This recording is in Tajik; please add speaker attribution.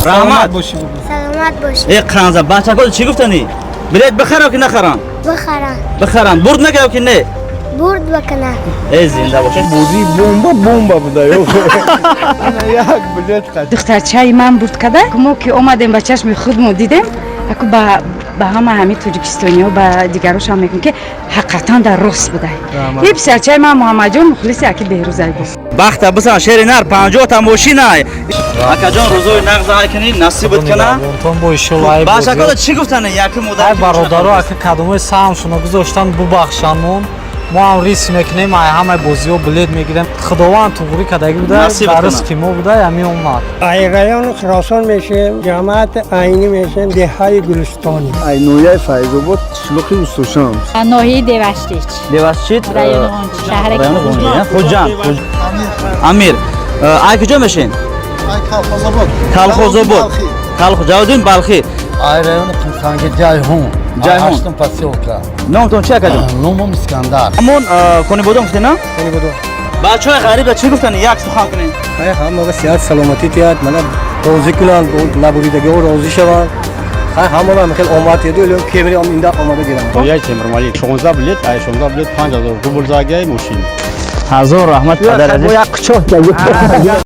Speaker 1: Раҳмат.
Speaker 2: Саломат бошед.
Speaker 1: Э, қанза бачако, чӣ гуфтанӣ? Билет бихарам ки нахарам?
Speaker 2: Бихарам.
Speaker 1: Бихарам. Бурд накардам ки не?
Speaker 2: Бурд бикунам.
Speaker 1: Э, зинда бошед.
Speaker 3: Бозӣ бомба бомба буда ё. Як билет қат.
Speaker 4: Духтарчаи ман бурд када. Мо ки омадем, ба чашми худмо дидем. Аку ба ҳама ҳами тоҷикистониҳо, ба дигарошам мегӯм, ки ҳақиқатан дар рост буда. И писарчаи ман Муҳаммадҷон мухлиси аки Беҳрӯзай буд.
Speaker 1: Бахта бисан, шери нар, 50 та мошинай. Акаҷон, рӯзои нағз кунӣ, насибат кана.
Speaker 5: Бо иншоллоҳ.
Speaker 1: Бачако, чӣ гуфтанӣ? Якум модар.
Speaker 5: Ай бародаро, ака, кадомои саҳмшуно гузоштан, бубахшанмон. Мо ҳам риск мекунем, ай ҳамаи бозиҳо билет мегирем. Худованд туғрӣ кардагӣ буда.
Speaker 1: Насиб
Speaker 5: дар
Speaker 1: кунад.
Speaker 5: ризқи мо буда, ҳамин омад.
Speaker 6: Ай райони Хуросон мешем, ҷамоати Айнӣ мешем, деҳаи Гулистонӣ.
Speaker 3: Ай ноҳияи Файзобод, қишлоқи Устошам.
Speaker 7: Ноҳияи Деваштич.
Speaker 1: Деваштич.
Speaker 7: Райони Ғончи, шаҳраки.
Speaker 1: Райони Ғончи, Хуҷанд. Амир, ай куҷо мешин?
Speaker 3: Колхозобод.
Speaker 1: Колхозобод. Колхоз Ҷаводин Балхӣ.
Speaker 8: Ай райони Қумсанги, Ҷайҳун.
Speaker 1: Ҷайҳун.
Speaker 8: Ҳаштум посёлка.
Speaker 1: Номтон чи, акаҷон?
Speaker 8: Номам Искандар.
Speaker 1: Ҳамон Конибодом гуфтед, на? Бачаҳои ғариба, чӣ гуфтанӣ? Як сухан кунед.
Speaker 6: Ай ҳамага сиҳат саломатӣ тиҳад, мана розӣ кунанд, набуридагиҳо розӣ шаванд. Хай, ҳамаро ҳам хел омад тиҳаду кемри инда омада гирам.
Speaker 9: Ноҳияи Темурмалик, 16 билет, ай 16 билет 5000 рубл загиай мошин.
Speaker 1: Ҳазор раҳмат, падар азиз.
Speaker 6: Як қучоқ.